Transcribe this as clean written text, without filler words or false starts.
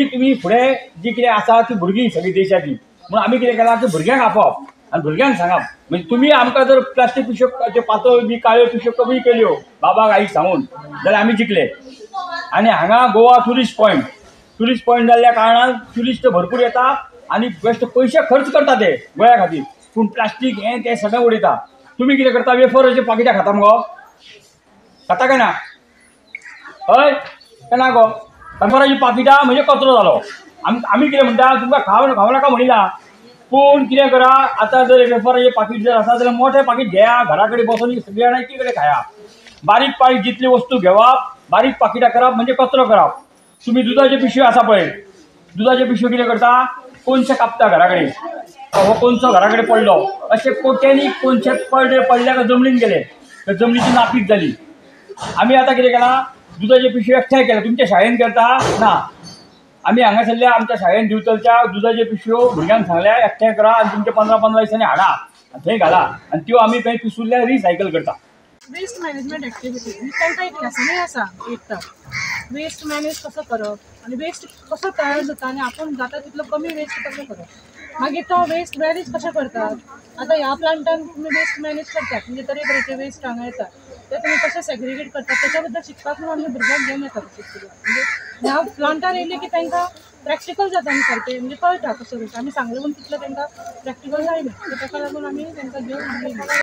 ही तुमी फुडें जी कितें आसा ती भुरगीं सगळीं देशाची. म्हणून आमी कितें केलां की भुरग्यांक आपोवप आनी भुरग्यांक सांगप म्हणजे तुमी आमकां जर प्लास्टीक पिशव्यो त्यो पातळ बी काळ्यो पिशव्यो कमी केल्यो बाबाक आईक सांगून जाल्यार आमी जिखले. आनी हांगा Goa tourist point, tourist point जाल्ल्या कारणान ट्युरिस्ट भरपूर येता आनी बेश्ट पयशे खर्च करता ते गोंया खातीर, पूण प्लास्टीक हें तें सगळें उडयता. तुमी कितें करता, वेफराचे पाकिटां खाता मुगो, खाता काय ना? हय काय ना गो? वेफराचीं पाकिटां म्हणजे कचरो जालो. आमी कितें म्हणटा, तुमकां खावं खावं नाका म्हणिना, पूण कितें करा, आतां जर वेफराचें पाकीट जर आसा जाल्यार मोठें पाकीट घेया, घरा कडेन बसून सगळीं जाणां एकी कडेन खाया. बारीक बारीक जितली वस्तू घेवप, बारीक पाकिटां करप म्हणजे कचरो करप. तुमी दुदाच्यो पिशव्यो आसा पळय, दुदाच्यो पिशव्यो कितें करता, कोनशे कापता घरा कडेन, हो कोनसो घरा कडेन पडलो, अशे कोट्यांनी कोनशे पडले पडल्या काय जमनीन गेले, तर जमनीची नापीक जाली. आमी आतां कितें केलां, दुदाच्यो पिशव्यो एकठांय केल्या. तुमच्या शाळेन करता ना, आमी हांगासरल्या आमच्या शाळेन दिवचलच्या दुदाच्यो पिशव्यो भुरग्यांक सांगल्या एकठांय करा आनी तुमच्या 15-15 दिसांनी हाडा आनी थंय घाला, आनी त्यो आमी थंय पिसुल्ल्या रिसायकल करता. वेस्ट मॅनेजमेंट एक्टिविटी तांकां एक लेसनूय आसा एकदां वेस्ट मॅनेज कसो करप आनी वेस्ट कसो तयार जाता आनी आपूण जाता तितलो कमी वेस्ट कसो करप, मागीर तो वेस्ट मॅनेज कशें करतात. आतां ह्या प्लांटान तुमी वेस्ट मॅनेज करतात म्हणजे तरेतरेचे वेस्ट हांगा येतात, ते तुमी कशें सेग्रिगेट करतात त्याच्या बद्दल शिकपाक म्हणून आमी भुरग्यांक घेवन येतात. म्हणजे ह्या प्लांटार येयले की तांकां प्रॅक्टिकल जाता आनी सारकें म्हणजे कळटा कसो वेस्ट आमी सांगलें म्हूण तितलें तांकां प्रॅक्टिकल जायना, ताका लागून आमी तांकां घेवन येयले.